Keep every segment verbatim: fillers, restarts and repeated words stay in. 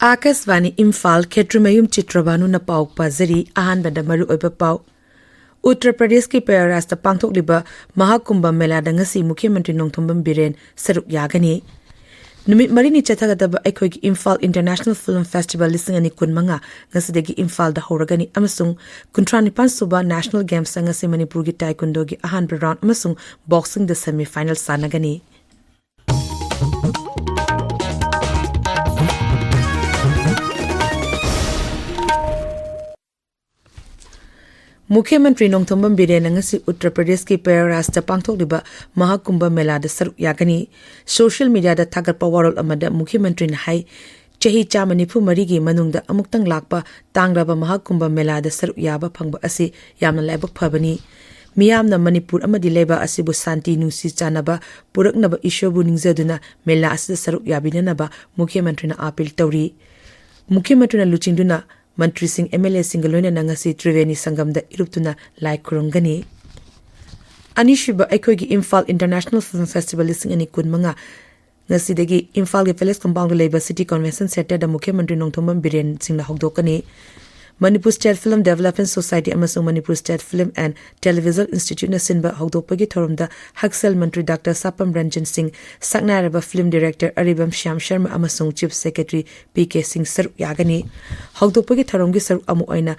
ꯑꯥꯀꯥꯁꯕꯥꯅꯤ ꯏꯝꯐꯥꯜ, ꯈꯦꯇ꯭ꯔꯤꯃꯌꯨꯝ ꯆꯤꯇ꯭ꯔꯕꯥꯅꯨꯅ ꯄꯥꯎ ꯄꯥꯖꯔꯤ꯫ ꯑꯍꯥꯟꯕꯗ ꯃꯔꯨꯑꯣꯏꯕ ꯄꯥꯎ꯫ ꯎꯠꯇꯔ ꯄ꯭ꯔꯗꯦꯁꯀꯤ ꯄ꯭ꯔꯌꯥꯒꯔꯥꯖꯇ ꯄꯥꯡꯊꯣꯛꯂꯤꯕ ꯃꯍꯥꯀꯨꯝꯚ ꯃꯦꯂꯥꯗ ꯉꯁꯤ ꯃꯨꯈ꯭ꯌ ꯃꯟꯇ꯭ꯔꯤ ꯅꯣꯡꯊꯣꯝꯕꯝ ꯕꯤꯔꯦꯟ ꯁꯔꯨꯛ ꯌꯥꯒꯅꯤ꯫ ꯅꯨꯃꯤꯠ ꯃꯔꯤꯅꯤ ꯆꯠꯊꯒꯗꯕ ꯑꯩꯈꯣꯏꯒꯤ ꯏꯝꯐꯥꯜ ꯏꯟꯇꯔꯅꯦꯁꯅꯦꯜ ꯐꯤꯜꯝ ꯐꯦꯁꯇꯤꯚꯦꯜ ꯂꯤꯁꯤꯡ ꯑꯅꯤ ꯀꯨꯟꯃꯉꯥ ꯉꯁꯤꯗꯒꯤ ꯏꯝꯐꯥꯜꯗ ꯍꯧꯔꯒꯅꯤ ꯑꯃꯁꯨꯡ ꯀꯨꯟꯊ꯭ꯔꯥ ꯅꯤꯄꯥꯟ ꯁꯨꯕ ꯅꯦꯁꯅꯦꯜ ꯒꯦꯝꯁꯇ ꯉꯁꯤ ꯃꯅꯤꯄꯨꯔꯒꯤ ꯇꯥꯏꯀꯨꯟꯗꯣꯒꯤ ꯑꯍꯥꯟꯕ ꯔꯥꯎꯟ ꯑꯃꯁꯨꯡ ꯕꯣꯛꯁꯤꯡꯗ ꯁꯦꯃꯤ ꯐꯥꯏꯅꯦꯜ ꯁꯥꯟꯅꯒꯅꯤ꯫ ꯃꯨꯈ꯭ꯌ ꯃꯟꯇ꯭ꯔꯤ ꯅꯣꯡꯊꯣꯝꯕꯝ ꯕꯤꯔꯦꯟꯅ ꯉꯁꯤ ꯎꯠꯇꯔ ꯄ꯭ꯔꯗꯦꯁꯀꯤ ꯄ꯭ꯔꯌꯥꯒꯔꯥꯖꯇ ꯄꯥꯡꯊꯣꯛꯂꯤꯕ ꯃꯍꯥꯀꯨꯝꯚ ꯃꯦꯂꯥꯗ ꯁꯔꯨꯛ ꯌꯥꯒꯅꯤ꯫ ꯁꯣꯁꯤꯌꯦꯜ ꯃꯤꯗꯤꯌꯥꯗ ꯊꯥꯒꯠꯄ ꯋꯥꯔꯣꯜ ꯑꯃꯗ ꯃꯨꯈ꯭ꯌ ꯃꯟꯇ꯭ꯔꯤꯅ ꯍꯥꯏ, ꯆꯍꯤ ꯆꯥꯝꯃ ꯅꯤꯐꯨ ꯃꯔꯤꯒꯤ ꯃꯅꯨꯡꯗ ꯑꯃꯨꯛꯇꯪ ꯂꯥꯛꯄ ꯇꯥꯡꯂꯕ ꯃꯍꯥꯀꯨꯝꯚ ꯃꯦꯂꯥꯗ ꯁꯔꯨꯛ ꯌꯥꯕ ꯐꯪꯕ ꯑꯁꯤ ꯌꯥꯝꯅ ꯂꯥꯏꯕꯛ ꯐꯕꯅꯤ꯫ ꯃꯤꯌꯥꯝꯅ ꯃꯅꯤꯄꯨꯔ ꯑꯃꯗꯤ ꯂꯩꯕꯥꯛ ꯑꯁꯤꯕꯨ ꯁꯥꯟꯇꯤ, ꯅꯨꯡꯁꯤ ꯆꯥꯟꯅꯕ ꯄꯨꯔꯛꯅꯕ ꯏꯁꯣꯔꯕꯨ ꯅꯤꯡꯖꯗꯨꯅ ꯃꯦꯂꯥ ꯑꯁꯤꯗ ꯁꯔꯨꯛ ꯌꯥꯕꯤꯅꯅꯕ ꯃꯨꯈ꯭ꯌ ꯃꯟꯇ꯭ꯔꯤꯅ ꯑꯥꯄꯤꯜ ꯇꯧꯔꯤ꯫ ꯃꯨꯈ꯭ꯌ ꯃꯟꯇ꯭ꯔꯤꯅ ꯂꯨꯆꯤꯡꯗꯨꯅ ꯃꯟꯇ꯭ꯔꯤꯁꯤꯡ, ꯑꯦꯝ ꯑꯦꯜ ꯑꯦꯁꯤꯡꯒ ꯂꯣꯏꯅꯅ ꯉꯁꯤ ꯇ꯭ꯔꯤꯕꯦꯅꯤ ꯁꯪꯒꯝꯗ ꯏꯔꯨꯞꯇꯨꯅ ꯂꯥꯏ ꯈꯨꯔꯨꯝꯒꯅꯤ꯫ ꯑꯅꯤꯁꯨꯕ ꯑꯩꯈꯣꯏꯒꯤ ꯏꯝꯐꯥꯜ ꯏꯟꯇꯔꯅꯦꯁꯅꯦꯜ ꯐꯤꯜꯝ ꯐꯦꯁꯇꯤꯚꯦꯜ ꯂꯤꯁꯤꯡ ꯑꯅꯤ ꯀꯨꯟꯃꯉꯥ ꯉꯁꯤꯗꯒꯤ ꯏꯝꯐꯥꯜꯒꯤ ꯄꯦꯂꯦꯁ ꯀꯝꯄꯥꯎꯟꯗ ꯂꯩꯕ ꯁꯤꯇꯤ ꯀꯟꯚꯦꯟꯁꯟ ꯁꯦꯟꯇꯔꯗ ꯃꯨꯈ꯭ꯌ ꯃꯟꯇ꯭ꯔꯤ ꯅꯣꯡꯊꯣꯝꯕꯝ ꯕꯤꯔꯦꯟ ꯁꯤꯡꯅ ꯍꯧꯗꯣꯛꯀꯅꯤ꯫ Manipur state film development society ꯑꯃꯁꯨꯡ Manipur state film and television ꯏꯟꯁꯇꯤꯇ꯭ꯌꯨꯠꯅ ꯁꯤꯟꯕ ꯍꯧꯗꯣꯛꯄꯒꯤ ꯊꯧꯔꯝꯗ ꯍꯛꯁꯦꯜ ꯃꯟꯇ꯭ꯔꯤ ꯗꯥꯛꯇꯔ ꯁꯥꯄꯝ ꯔꯟꯖꯟ ꯁꯤꯡ, ꯁꯛꯅꯥꯏꯔꯕ ꯐꯤꯜꯝ ꯗꯤꯔꯦꯛꯇꯔ ꯑꯔꯤꯕꯝ ꯁ꯭ꯌꯥꯝ ꯁꯔꯃ ꯑꯃꯁꯨꯡ ꯆꯤꯐ ꯁꯦꯀ꯭ꯔꯦꯇꯔꯤ ꯄꯤ ꯀꯦ ꯁꯤꯡ ꯁꯔꯨꯛ ꯌꯥꯒꯅꯤ꯫ ꯍꯧꯗꯣꯛꯄꯒꯤ ꯊꯧꯔꯝꯒꯤ ꯁꯔꯨꯛ ꯑꯃ ꯑꯣꯏꯅ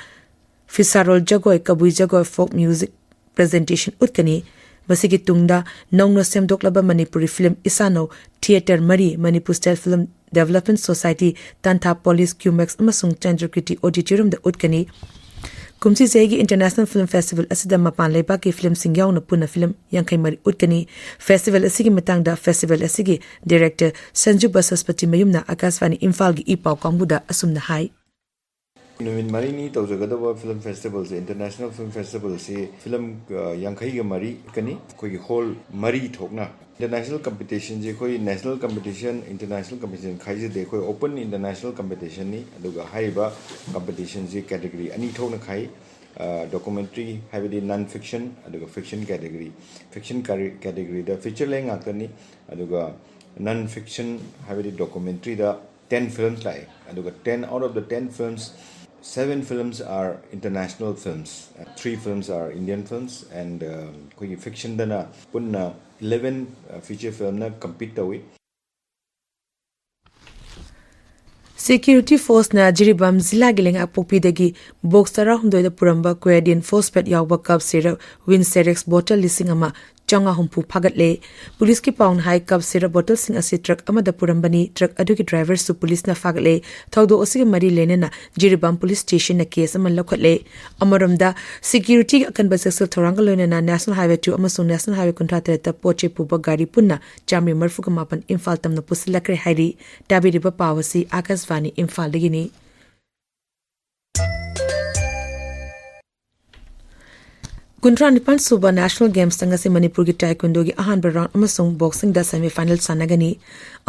ꯐꯤꯁꯥꯔꯣꯜ ꯖꯒꯣꯏ, ꯀꯕꯨꯏ ꯖꯒꯣꯏ, ꯐꯣꯛ ꯃ꯭ꯌꯨꯖꯤꯛ ꯄ꯭ꯔꯖꯦꯟꯇꯦꯁꯟ ꯎꯠꯀꯅꯤ꯫ ꯃꯁꯤꯒꯤ ꯇꯨꯡꯗ ꯅꯧꯅ ꯁꯦꯝꯗꯣꯛꯂꯕ ꯃꯅꯤꯄꯨꯔꯤ ꯐꯤꯜꯝ ꯏꯁꯥꯅꯧ ꯊꯤꯌꯦꯇꯔ ꯃꯔꯤ, Manipur state film development society, ꯇꯥꯟꯊꯥ ꯄꯣꯂꯤꯁ, ꯀ꯭ꯌꯨꯃꯦꯛꯁ ꯑꯃꯁꯨꯡ ꯆꯟꯗ꯭ꯔꯀ꯭ꯔꯤꯇꯤ ꯑꯣꯗꯤꯇꯣꯔꯤꯌꯝꯗ ꯎꯠꯀꯅꯤ꯫ ꯀꯨꯝꯁꯤ ꯆꯍꯤꯒꯤ ꯏꯟꯇꯔꯅꯦꯁꯅꯦꯜ ꯐꯤꯜꯝ ꯐꯦꯁꯇꯤꯚꯦꯜ ꯑꯁꯤꯗ ꯃꯄꯥꯟ ꯂꯩꯕꯥꯛꯀꯤ ꯐꯤꯜꯝꯁꯤꯡ ꯌꯥꯎꯅ ꯄꯨꯟꯅ ꯐꯤꯜꯝ ꯌꯥꯡꯈꯩ ꯃꯔꯤ ꯎꯠꯀꯅꯤ꯫ ꯐꯦꯁꯇꯤꯚꯦꯜ ꯑꯁꯤꯒꯤ ꯃꯇꯥꯡꯗ ꯐꯦꯁꯇꯤꯚꯦꯜ ꯑꯁꯤꯒꯤ ꯗꯤꯔꯦꯛꯇꯔ ꯁꯟꯖꯨ ꯕꯁꯁꯄꯇꯤ ꯃꯌꯨꯝꯅ ꯑꯀꯥꯁꯕꯥꯅꯤ ꯏꯝꯐꯥꯜꯒꯤ ꯏ ꯄꯥꯎ ꯀꯥꯡꯕꯨꯗ ꯑꯁꯨꯝꯅ ꯍꯥꯏ꯫ ꯅꯨꯃꯤꯠ ꯃꯔꯤꯅꯤ ꯇꯧꯖꯒꯗꯕ ꯐꯤꯂꯝ ꯐꯦꯁꯇꯤꯚꯦꯜꯁꯦ, ꯏꯟꯇꯔꯅꯦꯁꯅꯦꯜ ꯐꯤꯂꯝ ꯐꯦꯁꯇꯤꯚꯦꯜꯁꯤ ꯐꯤꯂꯝ, ꯑ, ꯌꯥꯡꯈꯩꯒ ꯃꯔꯤ ꯎꯠꯀꯅꯤ꯫ ꯑꯩꯈꯣꯏꯒꯤ ꯍꯣꯜ ꯃꯔꯤ ꯊꯣꯛꯅ ꯏꯟꯇꯔꯅꯦꯁꯅꯦꯜ ꯀꯝꯄꯤꯇꯤꯁꯟꯁꯤ ꯑꯩꯈꯣꯏ ꯅꯦꯁꯅꯦꯜ ꯀꯝꯄꯤꯇꯤꯁꯟ, ꯏꯟꯇꯔꯅꯦꯁꯅꯦꯜ ꯀꯝꯄꯤꯇꯤꯁꯟ ꯈꯥꯏꯖꯗꯦ꯫ ꯑꯩꯈꯣꯏ ꯑꯣꯄꯟ ꯏꯟꯇꯔꯅꯦꯁꯅꯦꯜ ꯀꯝꯄꯤꯇꯤꯁꯟꯅꯤ꯫ ꯑꯗꯨꯒ ꯍꯥꯏꯔꯤꯕ ꯀꯝꯄꯤꯇꯤꯁꯟꯁꯤ ꯀꯦꯇꯦꯒꯣꯔꯤ ꯑꯅꯤ ꯊꯣꯛꯅ ꯈꯥꯏ꯫ ꯑ, ꯗꯣꯀꯨꯃꯦꯟꯇꯔꯤ, ꯍꯥꯏꯕꯗꯤ ꯅꯟ ꯐꯤꯛꯁꯟ, ꯑꯗꯨꯒ ꯐꯤꯛꯁꯟ ꯀꯦꯇꯦꯒꯣꯔꯤ꯫ ꯐꯤꯛꯁꯟ ꯀꯔꯤ-, ꯀꯦꯇꯦꯒꯣꯔꯤꯗ ꯐꯤꯆꯔ ꯂꯦꯡ ꯉꯥꯛꯇꯅꯤ꯫ ꯑꯗꯨꯒ ꯅꯟ ꯐꯤꯛꯁꯟ, ꯍꯥꯏꯕꯗꯤ ꯗꯣꯀꯨꯃꯦꯟꯇꯔꯤꯗ ten films ꯂꯥꯛꯑꯦ, ꯑꯗꯨꯒ ten out of the ten films, seven films are international films, three films are Indian films, and ꯑꯩꯈꯣꯏꯒꯤ ꯐꯤꯛꯁꯟꯗꯅ ꯄꯨꯟꯅ eleven feature filmꯅ compete ꯇꯧꯏ꯫ Security forceꯅ ꯖꯤꯔꯤꯕꯥꯝ ꯖꯤꯂꯥꯒꯤ ꯂꯩꯉꯥꯛꯄꯣꯛꯄꯤꯗꯒꯤ ꯕꯣꯛꯁ ꯇꯔꯥꯍꯨꯝꯗꯣꯏꯗ ꯄꯨꯔꯝꯕ ꯀꯣꯌꯥꯗꯤꯟ ꯐꯣꯁꯐꯦꯠ ꯌꯥꯎꯕ ꯀꯞ ꯁꯤꯔꯞ ꯋꯤꯟ ꯁꯦꯔꯦꯛꯁ ꯕꯣꯇꯜ ꯂꯤꯁꯤꯡ ꯑꯃ ꯆꯥꯝꯃꯉꯥ ꯍꯨꯝꯐꯨ ꯐꯥꯒꯠꯂꯦ꯫ ꯄꯨꯂꯤꯁꯀꯤ ꯄꯥꯎꯅ ꯍꯥꯏ, ꯀꯞ ꯁꯤꯔꯞ ꯕꯣꯇꯜꯁꯤꯡ ꯑꯁꯤ ꯇ꯭ꯔꯛ ꯑꯃꯗ ꯄꯨꯔꯝꯕꯅꯤ꯫ ꯇ꯭ꯔꯛ ꯑꯗꯨꯒꯤ ꯗ꯭ꯔꯥꯏꯚꯔꯁꯨ ꯄꯨꯂꯤꯁꯅ ꯐꯥꯒꯠꯂꯦ꯫ ꯊꯧꯗꯣꯛ ꯑꯁꯤꯒ ꯃꯔꯤ ꯂꯩꯅꯅ ꯖꯤꯔꯤꯕꯥꯝ ꯄꯨꯂꯤꯁ ꯁ꯭ꯇꯦꯁꯟꯅ ꯀꯦꯁ ꯑꯃ ꯂꯧꯈꯠꯂꯦ꯫ ꯑꯃꯔꯣꯝꯗ, ꯁꯦꯀ꯭ꯌꯨꯔꯤꯇꯤꯒꯤ ꯑꯀꯟꯕ ꯆꯦꯛꯁꯤꯜ ꯊꯧꯔꯥꯡꯒ ꯂꯣꯏꯅꯅ ꯅꯦꯁꯅꯦꯜ ꯍꯥꯏꯋꯦ two ꯑꯃꯁꯨꯡ ꯅꯦꯁꯅꯦꯜ ꯍꯥꯏꯋꯦ ꯀꯨꯟꯊ꯭ꯔꯥ ꯇꯔꯦꯠꯇ ꯄꯣꯠ ꯆꯩ ꯄꯨꯕ ꯒꯥꯔꯤ ꯄꯨꯟꯅ ꯆꯥꯝꯃꯔꯤ ꯃꯔꯤꯐꯨꯒ ꯃꯥꯄꯟ ꯏꯝꯐꯥꯜ ꯇꯝꯅ ꯄꯨꯁꯤꯜꯂꯛꯈ꯭ꯔꯦ ꯍꯥꯏꯔꯤ꯫ ꯇꯥꯕꯤꯔꯤꯕ ꯄꯥꯎ ꯑꯁꯤ ꯑꯥꯀꯥꯁꯕꯥꯅꯤ ꯏꯝꯐꯥꯜꯗꯒꯤꯅꯤ꯫ ꯀꯨꯟꯊ꯭ꯔꯥ ꯅꯤꯄꯥꯟ ꯁꯨꯕ ꯅꯦꯁꯅꯦꯜ ꯒꯦꯝꯁꯇ ꯉꯁꯤ ꯃꯅꯤꯄꯨꯔꯒꯤ ꯇꯥꯏꯀꯨꯟꯗꯣꯒꯤ ꯑꯍꯥꯟꯕ ꯔꯥꯎꯟ ꯑꯃꯁꯨꯡ ꯕꯣꯛꯁꯤꯡꯗ ꯁꯦꯃꯤꯐꯥꯏꯅꯦꯜ ꯁꯥꯟꯅꯒꯅꯤ꯫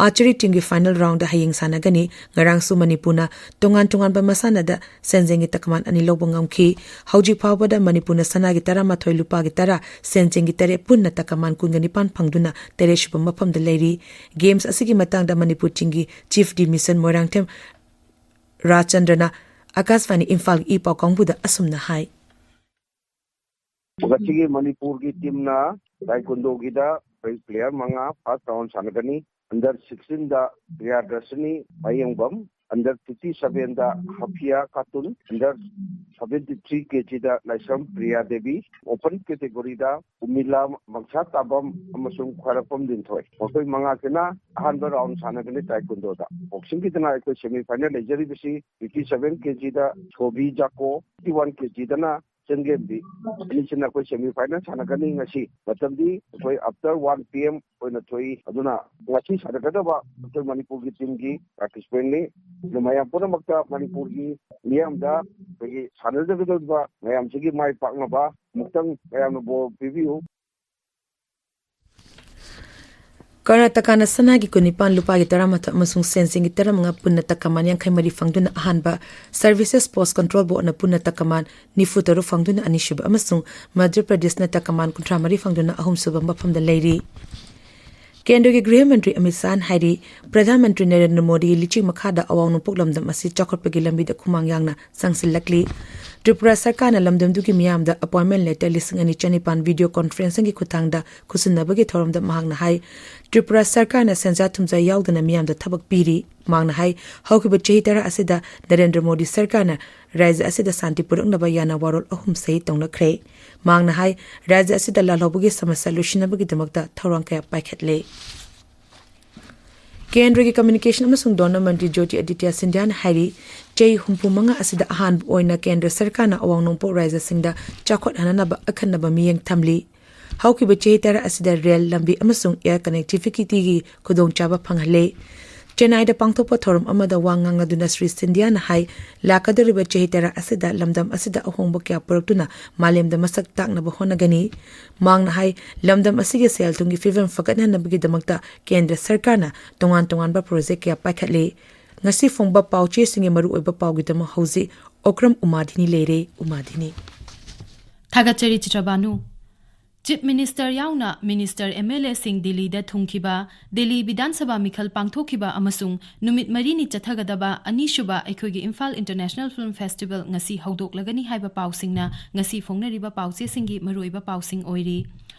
ꯑꯥꯔꯆꯔꯤ ꯇꯤꯝꯒꯤ ꯐꯥꯏꯅꯦꯜ ꯔꯥꯎꯟꯗ ꯍꯌꯦꯡ ꯁꯥꯟꯅꯒꯅꯤ꯫ ꯉꯔꯥꯡꯁꯨ ꯃꯅꯤꯄꯨꯔꯅ ꯇꯣꯉꯥꯟ ꯇꯣꯉꯥꯟꯕ ꯃꯁꯥꯟꯅꯗ ꯁꯦꯟꯖꯦꯡꯒꯤ ꯇꯀꯃꯥꯟ ꯑꯅꯤ ꯂꯧꯕ ꯉꯝꯈꯤ꯫ ꯍꯧꯖꯤꯛ ꯐꯥꯎꯕꯗ ꯃꯅꯤꯄꯨꯔꯅ ꯁꯅꯥꯒꯤ ꯇꯔꯥꯃꯥꯊꯣꯏ, ꯂꯨꯄꯥꯒꯤ ꯇꯔꯥ, ꯁꯦꯟꯖꯦꯡꯒꯤ ꯇꯔꯦꯠ, ꯄꯨꯟꯅ ꯇꯀꯃꯥꯟ ꯀꯨꯟꯒ ꯅꯤꯄꯥꯟ ꯐꯪꯗꯨꯅ ꯇꯔꯦꯠꯁꯨꯕ ꯃꯐꯝꯗ ꯂꯩꯔꯤ꯫ ꯒꯦꯝꯁ ꯑꯁꯤꯒꯤ ꯃꯇꯥꯡꯗ ꯃꯅꯤꯄꯨꯔ ꯇꯤꯝꯒꯤ ꯆꯤꯐ ꯗꯤ ꯃꯤꯁꯟ ꯃꯣꯏꯔꯥꯡꯊꯦꯝ ꯔꯥꯖꯆꯟꯗ꯭ꯔꯅ ꯑꯥꯀꯥꯁꯕꯥꯅꯤ ꯏꯝꯐꯥꯜꯒꯤ ꯏ ꯄꯥꯎ ꯀꯥꯡꯕꯨꯗ ꯑꯁꯨꯝꯅ ꯍꯥꯏ꯫ ꯉꯁꯤꯒꯤ ꯃꯅꯤꯄꯨꯔꯒꯤ ꯇꯤꯝꯅ ꯇꯥꯏꯀꯨꯟꯗꯣꯒꯤꯗ ꯑꯩꯈꯣꯏ ꯄ꯭ꯂꯦꯌꯔ ꯃꯉꯥ ꯐꯥꯔꯁ ꯔꯥꯎꯟ ꯁꯥꯟꯅꯒꯅꯤ꯫ ꯑꯟꯗꯔ ꯁꯤꯛꯁꯇꯤꯟꯗ ꯄ꯭ꯔꯤꯌꯥꯗꯔꯁꯤꯅꯤ ꯃꯌꯦꯡꯕꯝ, ꯑꯟꯗꯔ ꯐꯤꯐꯇꯤ ꯁꯚꯦꯟꯗ Hafiya Khatun, under seventy three ꯀꯦꯖꯤꯗ ꯂꯥꯏꯁ꯭ꯔꯝ ꯄ꯭ꯔꯤꯌꯥ ꯗꯦꯕꯤ, ꯑꯣꯄꯟ ꯀꯦꯇꯦꯒꯣꯔꯤꯗ ꯎꯃꯤꯂꯥ ꯃꯪꯁꯥ ꯇꯥꯕꯝ ꯑꯃꯁꯨꯡ ꯈ꯭ꯋꯥꯏꯔꯥꯛꯄꯝ ꯂꯤꯟꯊꯣꯏ, ꯃꯈꯣꯏ ꯃꯉꯥꯁꯤꯅ ꯑꯍꯥꯟꯕ ꯔꯥꯎꯟ ꯁꯥꯟꯅꯒꯅꯤ ꯇꯥꯏꯀꯨꯟꯗꯣꯗ꯫ ꯕꯣꯛꯁꯤꯡꯒꯤꯗꯅ ꯑꯩꯈꯣꯏ ꯁꯦꯃꯤꯐꯥꯏꯅꯦꯜ ꯂꯩꯖꯔꯤꯕꯁꯤ ꯐꯤꯐꯇꯤ ꯁꯚꯦꯟ ꯀꯦꯖꯤꯗ ꯁꯣꯕꯤ ꯖꯥꯀꯣ, ꯐꯤꯐꯇꯤ ꯋꯥꯟ ꯀꯦꯖꯤꯗꯅ ꯆꯪꯒꯦꯝꯕꯤ, ꯑꯅꯤꯁꯤꯅ ꯑꯩꯈꯣꯏ ꯁꯦꯃꯤꯐꯥꯏꯅꯦꯜ ꯁꯥꯟꯅꯒꯅꯤ ꯉꯁꯤ꯫ ꯃꯇꯝꯗꯤ ꯑꯩꯈꯣꯏ after one P M ꯑꯣꯏꯅ ꯊꯣꯛꯏ꯫ ꯑꯗꯨꯅ ꯉꯁꯤ ꯁꯥꯟꯅꯒꯗꯕ ꯑꯩꯈꯣꯏ ꯃꯅꯤꯄꯨꯔꯒꯤ ꯇꯤꯝꯒꯤ ꯄꯥꯔꯇꯤꯁꯤꯄꯦꯟꯅꯤ꯫ ꯑꯗꯨ ꯃꯌꯥꯝ ꯄꯨꯝꯅꯃꯛꯇ ꯃꯅꯤꯄꯨꯔꯒꯤ ꯃꯤꯌꯥꯝꯗ ꯑꯩꯈꯣꯏꯒꯤ ꯁꯥꯟꯅꯖꯒꯗꯧꯔꯤꯕ ꯃꯌꯥꯝꯁꯤꯒꯤ ꯃꯥꯏ ꯄꯥꯛꯅꯕ ꯑꯃꯨꯛꯇꯪ ꯃꯌꯥꯝꯅ ꯕꯣꯔ ꯄꯤꯕꯤꯌꯨ꯫ ꯀꯔꯅꯥꯇꯀꯥꯅ ꯁꯅꯥꯒꯤ ꯀꯨꯟꯅꯤꯄꯥꯟ, ꯂꯨꯄꯥꯒꯤ ꯇꯔꯥꯃꯥꯊꯣꯏ ꯑꯃꯁꯨꯡ ꯁꯦꯟꯖꯦꯡꯒꯤ ꯇꯔꯥꯃꯉꯥ, ꯄꯨꯟꯅ ꯇꯀꯃꯥꯟ ꯌꯥꯡꯈꯩ ꯃꯔꯤ ꯐꯪꯗꯨꯅ ꯑꯍꯥꯟꯕ, ꯁꯔꯚꯤꯁꯦꯁ ꯄꯣꯁ ꯀꯟꯇ꯭ꯔꯣꯜ ꯕꯣꯔꯗꯅ ꯄꯨꯟꯅ ꯇꯀꯃꯥꯟ ꯅꯤꯐꯨ ꯇꯔꯨꯛ ꯐꯪꯗꯨꯅ ꯑꯅꯤꯁꯨꯕ ꯑꯃꯁꯨꯡ ꯃꯙ꯭ꯌ ꯄ꯭ꯔꯗꯦꯁꯅ ꯇꯀꯃꯥꯟ ꯀꯨꯟꯊ꯭ꯔꯥ ꯃꯔꯤ ꯐꯪꯗꯨꯅ ꯑꯍꯨꯝꯁꯨꯕ ꯃꯐꯝꯗ ꯂꯩꯔꯤ꯫ ꯀꯦꯟꯗ꯭ꯔꯒꯤ ꯒ꯭ꯔꯤꯍ ꯃꯟꯇ꯭ꯔꯤ ꯑꯃꯤꯠ ꯁꯥꯍꯅ ꯍꯥꯏꯔꯤ, ꯄ꯭ꯔꯙꯥꯟ ꯃꯟꯇ꯭ꯔꯤ ꯅꯔꯦꯟꯗ꯭ꯔ ꯃꯣꯗꯤꯒꯤ ꯂꯤꯆꯤꯡ ꯃꯈꯥꯗ ꯑꯋꯥꯡ ꯅꯣꯡꯄꯣꯛ ꯂꯝꯗꯝ ꯑꯁꯤ ꯆꯥꯎꯈꯠꯄꯒꯤ ꯂꯝꯕꯤꯗ ꯈꯨꯃꯥꯡ ꯌꯥꯡꯅ ꯆꯪꯁꯤꯜꯂꯛꯂꯤ꯫ ꯇ꯭ꯔꯤꯄꯨꯔꯥ ꯁꯔꯀꯥꯔꯅ ꯂꯝꯗꯝꯗꯨꯒꯤ ꯃꯤꯌꯥꯝꯗ appointment letter ꯂꯤꯁꯤꯡ ꯑꯅꯤ ꯆꯅꯤꯄꯥꯟ video conferencingꯒꯤ ꯈꯨꯠꯊꯥꯡꯗ ꯈꯨꯠꯁꯤꯟꯅꯕꯒꯤ ꯊꯧꯔꯝꯗ ꯃꯍꯥꯛꯅ ꯍꯥꯏ, ꯇ꯭ꯔꯤꯄꯨꯔꯥ ꯁꯔꯀꯥꯔꯅ ꯁꯦꯟꯖꯥ ꯊꯨꯝꯖꯥ ꯌꯥꯎꯗꯅ ꯃꯤꯌꯥꯝꯗ ꯊꯕꯛ ꯄꯤꯔꯤ꯫ ꯃꯍꯥꯛꯅ ꯍꯥꯏ, ꯍꯧꯈꯤꯕ ꯆꯍꯤ ꯇꯔꯥ ꯑꯁꯤꯗ ꯅꯔꯦꯟꯗ꯭ꯔ ꯃꯣꯗꯤ ꯁꯔꯀꯥꯔꯅ ꯔꯥꯖ꯭ꯌ ꯑꯁꯤꯗ ꯁꯥꯟꯇꯤ ꯄꯨꯔꯛꯅꯕ ꯌꯥꯅ ꯋꯥꯔꯣꯜ ꯑꯍꯨꯝ ꯁꯍꯤ ꯇꯧꯅꯈ꯭ꯔꯦ꯫ ꯃꯍꯥꯛꯅ ꯍꯥꯏ, ꯔꯥꯖ꯭ꯌ ꯑꯁꯤꯗ ꯂꯥꯜꯍꯧꯕꯒꯤ ꯁꯃꯁ꯭ꯌꯥ ꯂꯣꯏꯁꯤꯟꯅꯕꯒꯤꯗꯃꯛꯇ ꯊꯧꯔꯥꯡ ꯀꯌꯥ ꯄꯥꯏꯈꯠꯂꯦ꯫ ꯀꯦꯟꯗ꯭ꯔꯒꯤ communication ꯑꯃꯁꯨꯡ ꯙꯣꯔꯅ ꯃꯟꯇ꯭ꯔꯤ ꯖ꯭ꯌꯣꯇꯤ ꯑꯗꯤꯇ꯭ꯌ ꯁꯤꯟꯙ꯭ꯌꯥꯅ ꯍꯥꯏꯔꯤ, ꯆꯍꯤ ꯍꯨꯝꯐꯨ ꯃꯉꯥ ꯑꯁꯤꯗ ꯑꯍꯥꯟꯕ ꯑꯣꯏꯅ ꯀꯦꯟꯗ꯭ꯔ ꯁꯔꯀꯥꯔꯅ ꯑꯋꯥꯡ ꯅꯣꯡꯄꯣꯛ ꯔꯥꯖ꯭ꯌꯁꯤꯡꯗ ꯆꯥꯎꯈꯠꯍꯟꯅꯅꯕ ꯑꯈꯟꯅꯕ ꯃꯤꯠꯌꯦꯡ ꯊꯝꯂꯤ꯫ ꯍꯧꯈꯤꯕ ꯆꯍꯤ ꯇꯔꯥ ꯑꯁꯤꯗ ꯔꯦꯜ ꯂꯝꯕꯤ ꯑꯃꯁꯨꯡ air connectivityꯒꯤ ꯈꯨꯗꯣꯡꯆꯥꯕ ꯐꯪꯍꯜꯂꯦ꯫ ꯆꯦꯟꯅꯥꯏꯗ ꯄꯥꯡꯊꯣꯛꯄ ꯊꯧꯔꯝ ꯑꯃꯗ ꯋꯥ ꯉꯥꯡꯅꯗꯨꯅ ꯁ꯭ꯔꯤ ꯁꯤꯟꯙꯤꯌꯥꯅ ꯍꯥꯏ, ꯂꯥꯛꯀꯗꯧꯔꯤꯕ ꯆꯍꯤ ꯇꯔꯥ ꯑꯁꯤꯗ ꯂꯝꯗꯝ ꯑꯁꯤꯗ ꯑꯍꯣꯡꯕ ꯀꯌꯥ ꯄꯨꯔꯛꯇꯨꯅ ꯃꯥꯂꯦꯝꯗ ꯃꯁꯛ ꯇꯥꯛꯅꯕ ꯍꯣꯠꯅꯒꯅꯤ꯫ ꯃꯍꯥꯛꯅ ꯍꯥꯏ, ꯂꯝꯗꯝ ꯑꯁꯤꯒꯤ ꯁꯦꯜ ꯊꯨꯝꯒꯤ ꯐꯤꯕꯝ ꯐꯒꯠꯍꯟꯅꯕꯒꯤꯗꯃꯛꯇ ꯀꯦꯟꯗ꯭ꯔ ꯁꯔꯀꯥꯔꯅ ꯇꯣꯉꯥꯟ ꯇꯣꯉꯥꯟꯕ project ꯀꯌꯥ ꯄꯥꯏꯈꯠꯂꯤ꯫ ꯉꯁꯤ ꯐꯣꯡꯕ ꯄꯥꯎꯆꯦꯁꯤꯡꯒꯤ ꯃꯔꯨꯑꯣꯏꯕ ꯄꯥꯎꯒꯤꯗꯃꯛ ꯍꯧꯖꯤꯛ ꯑꯣꯀ꯭ꯔꯝ ꯎꯃꯥꯗꯤꯅꯤ ꯂꯩꯔꯦ꯫ ꯎꯃꯥꯗꯤꯅꯤ꯫ ꯊꯥꯒꯠꯆꯔꯤ ꯆꯤꯇ꯭ꯔꯕꯥꯅꯨ꯫ Chief Minister ꯌꯥꯎꯅ Minister, MLAꯁꯤꯡ ꯗꯤꯜꯂꯤꯗ ꯊꯨꯡꯈꯤꯕ, ꯗꯤꯜꯂꯤ ꯕꯤꯙꯥꯟ ꯁꯚꯥ ꯃꯤꯈꯜ ꯄꯥꯡꯊꯣꯛꯈꯤꯕ ꯑꯃꯁꯨꯡ ꯅꯨꯃꯤꯠ ꯃꯔꯤꯅꯤ ꯆꯠꯊꯒꯗꯕ ꯑꯅꯤꯁꯨꯕ ꯑꯩꯈꯣꯏꯒꯤ ꯏꯝꯐꯥꯜ International Film Festival ꯉꯁꯤ ꯍꯧꯗꯣꯛꯂꯒꯅꯤ ꯍꯥꯏꯕ ꯄꯥꯎꯁꯤꯡꯅ ꯉꯁꯤ ꯐꯣꯡꯅꯔꯤꯕ ꯄꯥꯎꯆꯦꯁꯤꯡꯒꯤ ꯃꯔꯨꯑꯣꯏꯕ ꯄꯥꯎꯁꯤꯡ ꯑꯣꯏꯔꯤ꯫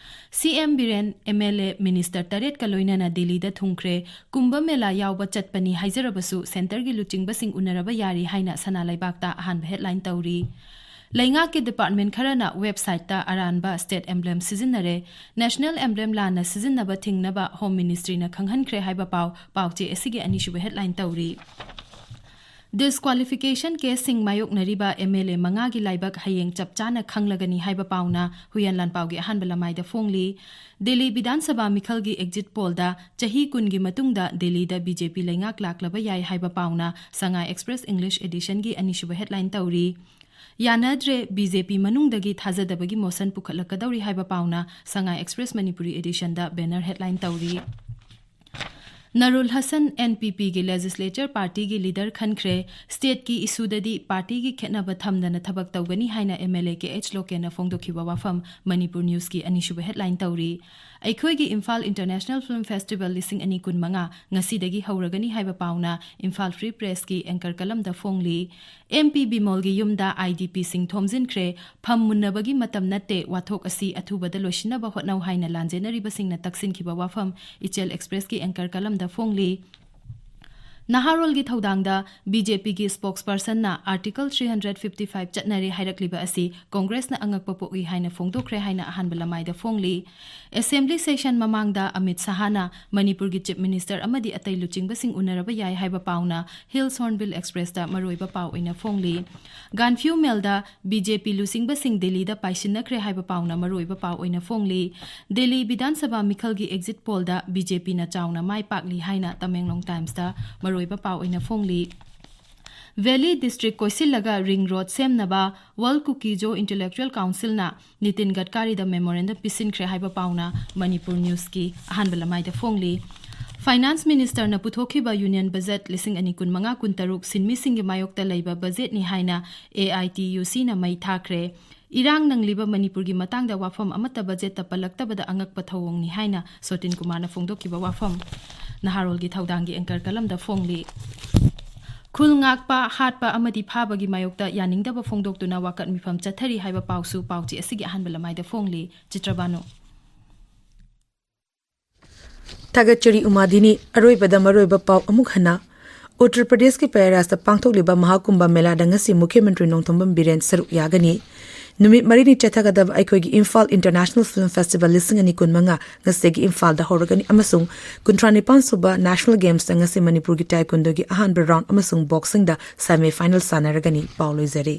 CM ꯕꯤꯔꯦꯟ, MLA, Minister ꯇꯔꯦꯠꯀ ꯂꯣꯏꯅꯅ ꯗꯤꯜꯂꯤꯗ ꯊꯨꯡꯈ꯭ꯔꯦ꯫ ꯀꯨꯝꯚ ꯃꯦꯂꯥ ꯌꯥꯎꯕ ꯆꯠꯄꯅꯤ ꯍꯥꯏꯖꯔꯕꯁꯨ centreꯒꯤ ꯂꯨꯆꯤꯡꯕꯁꯤꯡ ꯎꯅꯔꯕ ꯌꯥꯔꯤ ꯍꯥꯏꯅ ꯁꯅꯥ ꯂꯩꯕꯥꯛꯇ ꯑꯍꯥꯟꯕ headline ꯇꯧꯔꯤ꯫ ꯂꯩꯉꯥꯛꯀꯤ department ꯈꯔꯅ websiteꯇ ꯑꯔꯥꯟꯕ state emblem ꯁꯤꯖꯤꯟꯅꯔꯦ꯫ National emblem ꯂꯥꯟꯅ ꯁꯤꯖꯤꯟꯅꯕ ꯊꯤꯡꯅꯕ Home Ministryꯅ ꯈꯪꯍꯟꯈ꯭ꯔꯦ ꯍꯥꯏꯕ ꯄꯥꯎ ꯄꯥꯎꯆꯦ ꯑꯁꯤꯒꯤ ꯑꯅꯤꯁꯨꯕ headline ꯇꯧꯔꯤ꯫ Disqualification caseꯁꯤꯡ ꯃꯥꯌꯣꯛꯅꯔꯤꯕ MLA ꯃꯉꯥꯒꯤ ꯂꯥꯏꯕꯛ ꯍꯌꯦꯡ ꯆꯞ ꯆꯥꯅ ꯈꯪꯂꯒꯅꯤ ꯍꯥꯏꯕ ꯄꯥꯎꯅ ꯍꯨꯏꯌꯥꯟ ꯂꯥꯟꯄꯥꯎꯒꯤ ꯑꯍꯥꯟꯕ ꯂꯃꯥꯏꯗ ꯐꯣꯡꯂꯤ꯫ ꯗꯤꯜꯂꯤ ꯕꯤꯙꯥꯟ ꯁꯚꯥ ꯃꯤꯈꯜꯒꯤ exit pollꯗ ꯆꯍꯤ ꯀꯨꯟꯒꯤ ꯃꯇꯨꯡꯗ ꯗꯤꯜꯂꯤꯗ BJP ꯂꯩꯉꯥꯛ ꯂꯥꯛꯂꯕ ꯌꯥꯏ ꯍꯥꯏꯕ ꯄꯥꯎꯅ Sangai Express English editionꯒꯤ ꯑꯅꯤꯁꯨꯕ headline ꯇꯧꯔꯤ꯫ ꯌꯥꯅꯗ꯭ꯔꯦ, BJP ꯃꯅꯨꯡꯗꯒꯤ ꯊꯥꯖꯗꯕꯒꯤ motion ꯄꯨꯈꯠꯂꯛꯀꯗꯧꯔꯤ ꯍꯥꯏꯕ ꯄꯥꯎꯅ Sangai Express Manipuri editionꯗ banner headline ꯇꯧꯔꯤ꯫ ꯅꯔꯨꯜ ꯍꯁꯟ N P P ꯒꯤ legislature party ꯒꯤ leader ꯈꯟꯈ꯭ꯔꯦ꯫ State ꯀꯤ issue ꯗꯗꯤ party ꯒꯤ ꯈꯦꯠꯅꯕ ꯊꯝꯗꯅ ꯊꯕꯛ ꯇꯧꯒꯅꯤ ꯍꯥꯏꯅ M L A K H ꯂꯣꯀꯦꯟꯅ ꯐꯣꯡꯗꯣꯛꯈꯤꯕ ꯋꯥꯐꯝ Manipur News ꯀꯤ ꯑꯅꯤꯁꯨꯕ headline ꯇꯧꯔꯤ꯫ ꯑꯩꯈꯣꯏꯒꯤ ꯏꯝꯐꯥꯜ International Film Festival ꯂꯤꯁꯤꯡ ꯑꯅꯤ ꯀꯨꯟꯃꯉꯥ ꯉꯁꯤꯗꯒꯤ ꯍꯧꯔꯒꯅꯤ ꯍꯥꯏꯕ ꯄꯥꯎꯅ ꯏꯝꯐꯥꯜ Free Press ꯀꯤ anchor ꯀꯂꯝꯗ ꯐꯣꯡꯂꯤ꯫ M P ꯕꯤꯃꯣꯜꯒꯤ ꯌꯨꯝꯗ I D P ꯁꯤꯡ ꯊꯣꯝꯖꯤꯟꯈ꯭ꯔꯦ꯫ ꯐꯝ ꯃꯨꯟꯅꯕꯒꯤ ꯃꯇꯝ ꯅꯠꯇꯦ, ꯋꯥꯊꯣꯛ ꯑꯁꯤ ꯑꯊꯨꯕꯗ ꯂꯣꯏꯁꯤꯟꯅꯕ ꯍꯣꯠꯅꯧ ꯍꯥꯏꯅ ꯂꯥꯟꯖꯦꯟꯅꯔꯤꯕꯁꯤꯡꯅ ꯇꯛꯁꯤꯟꯈꯤꯕ ꯋꯥꯐꯝ ꯏꯆꯦꯜ Express ꯀꯤ anchor ꯀꯂꯝꯗ ꯐꯣꯡꯂꯤ꯫ ꯅꯍꯥꯔꯣꯜꯒꯤ ꯊꯧꯗꯥꯡꯗ B J P ꯒꯤ spokesperson ꯅ Article three hundred fifty five ꯆꯠꯅꯔꯦ ꯍꯥꯏꯔꯛꯂꯤꯕ ꯑꯁꯤ Congress ꯅ ꯑꯉꯛꯄ ꯄꯣꯛꯏ ꯍꯥꯏꯅ ꯐꯣꯡꯗꯣꯛꯈ꯭ꯔꯦ ꯍꯥꯏꯅ ꯑꯍꯥꯟꯕ ꯂꯃꯥꯏꯗ ꯐꯣꯡꯂꯤ꯫ Assembly session ꯃꯃꯥꯡꯗ ꯑꯃꯤꯠ ꯁꯍꯥꯅ ꯃꯅꯤꯄꯨꯔꯒꯤ Chief Minister ꯑꯃꯗꯤ ꯑꯇꯩ ꯂꯨꯆꯤꯡꯕꯁꯤꯡ ꯎꯅꯔꯕ ꯌꯥꯏ ꯍꯥꯏꯕ ꯄꯥꯎꯅ Hills Hornbill Express ꯇ ꯃꯔꯨꯑꯣꯏꯕ ꯄꯥꯎ ꯑꯣꯏꯅ ꯐꯣꯡꯂꯤ꯫ ꯒꯥꯟꯐ꯭ꯌꯨ ꯃꯦꯜꯗ B J P ꯂꯨꯆꯤꯡꯕꯁꯤꯡ ꯗꯤꯜꯂꯤꯗ ꯄꯥꯏꯁꯤꯟꯅꯈ꯭ꯔꯦ ꯍꯥꯏꯕ ꯄꯥꯎꯅ ꯃꯔꯨꯑꯣꯏꯕ ꯄꯥꯎ ꯑꯣꯏꯅ ꯐꯣꯡꯂꯤ꯫ ꯗꯤꯜꯂꯤ ꯕꯤꯙꯥꯟ ꯁꯚꯥ ꯃꯤꯈꯜꯒꯤ exit poll ꯗ B J P ꯅ ꯆꯥꯎꯅ ꯃꯥꯏ ꯄꯥꯛꯂꯤ ꯍꯥꯏꯅ Tamenglong Times ꯇ ꯃꯔꯨꯑꯣꯏꯕ ꯄꯥꯎ ꯑꯣꯏꯅ ꯐꯣꯡꯂꯤ꯫ Valley District ꯀꯣꯏꯁꯤꯜꯂꯒ ring road ꯁꯦꯝꯅꯕ World Kuki-Zo Intellectual Council ꯅ ꯅꯤꯇꯤꯟ ꯒꯗꯀꯥꯔꯤꯗ memorandum ꯄꯤꯁꯤꯟꯈ꯭ꯔꯦ ꯍꯥꯏꯕ ꯄꯥꯎꯅ Manipur News ꯀꯤ ꯑꯍꯥꯟꯕ ꯂꯃꯥꯏꯗ ꯐꯣꯡꯂꯤ꯫ Finance Minister ꯅ ꯄꯨꯊꯣꯛꯈꯤꯕ Union Budget ꯂꯤꯁꯤꯡ ꯑꯅꯤ ꯀꯨꯟꯃꯉꯥ ꯀꯨꯟꯇꯔꯨꯛ ꯁꯤꯟꯃꯤꯁꯤꯡꯒꯤ ꯃꯥꯌꯣꯛꯇ ꯂꯩꯕ budget ꯅꯤ ꯍꯥꯏꯅ A I T U C ꯅ ꯃꯩ ꯊꯥꯈ꯭ꯔꯦ꯫ ꯏꯔꯥꯡ ꯅꯪꯂꯤꯕ ꯃꯅꯤꯄꯨꯔꯒꯤ ꯃꯇꯥꯡꯗ ꯋꯥꯐꯝ ꯑꯃꯠꯇ budget ꯇ ꯄꯜꯂꯛꯇꯕꯗ ꯑꯉꯛꯄ ꯊꯧꯑꯣꯡꯅꯤ ꯍꯥꯏꯅ ꯁꯣꯇꯤꯟ ꯀꯨꯃꯥꯔꯅ ꯐꯣꯡꯗꯣꯛꯈꯤꯕ ꯋꯥꯐꯝ ꯅꯍꯥꯔꯣꯜꯒꯤ ꯊꯧꯗꯥꯡꯒꯤ anchor ꯀꯂꯝꯗ ꯐꯣꯡꯂꯤ꯫ ꯈꯨꯜ ꯉꯥꯛꯄ, ꯍꯥꯠꯄ ꯑꯃꯗꯤ ꯐꯥꯕꯒꯤ ꯃꯥꯌꯣꯛꯇ ꯌꯥꯅꯤꯡꯗꯕ ꯐꯣꯡꯗꯣꯛꯇꯨꯅ ꯋꯥꯀꯠ ꯃꯤꯐꯝ ꯆꯠꯊꯔꯤ ꯍꯥꯏꯕ ꯄꯥꯎꯁꯨ ꯄꯥꯎꯆꯦ ꯑꯁꯤꯒꯤ ꯑꯍꯥꯟꯕ ꯂꯃꯥꯏꯗ ꯐꯣꯡꯂꯤ꯫ ꯆꯤꯇ꯭ꯔꯕꯥꯅꯨ꯫ ꯊꯥꯒꯠꯆꯔꯤ ꯎꯃꯥꯗꯤꯅꯤ꯫ ꯑꯔꯣꯏꯕꯗ ꯃꯔꯨꯑꯣꯏꯕ ꯄꯥꯎ ꯑꯃꯨꯛ ꯍꯟꯅ꯫ ꯎꯠꯇꯔ ꯄ꯭ꯔꯗꯦꯁꯀꯤ ꯄ꯭ꯔꯌꯥꯒꯔꯥꯖꯇ ꯄꯥꯡꯊꯣꯛꯂꯤꯕ ꯃꯍꯥꯀꯨꯝꯚ ꯃꯦꯂꯥꯗ ꯉꯁꯤ ꯃꯨꯈ꯭ꯌ ꯃꯟꯇ꯭ꯔꯤ ꯅꯣꯡꯊꯣꯝꯕꯝ ꯕꯤꯔꯦꯟ ꯁꯔꯨꯛ ꯌꯥꯒꯅꯤ꯫ ꯅꯨꯃꯤꯠ ꯃꯔꯤꯅꯤ ꯆꯠꯊꯒꯗꯕ ꯑꯩꯈꯣꯏꯒꯤ ꯏꯝꯐꯥꯜ International Film Festival ꯂꯤꯁꯤꯡ ꯑꯅꯤ ꯀꯨꯟꯃꯉꯥ ꯉꯁꯤꯗꯒꯤ ꯏꯝꯐꯥꯜꯗ ꯍꯧꯔꯒꯅꯤ ꯑꯃꯁꯨꯡ ꯀꯨꯟꯊ꯭ꯔꯥ ꯅꯤꯄꯥꯟ ꯁꯨꯕ National Games ꯇ ꯉꯁꯤ ꯃꯅꯤꯄꯨꯔꯒꯤ Taekwondo ꯒꯤ ꯑꯍꯥꯟꯕ round ꯑꯃꯁꯨꯡ boxing ꯗ semi final ꯁꯥꯟꯅꯔꯒꯅꯤ꯫ ꯄꯥꯎ ꯂꯣꯏꯖꯔꯦ꯫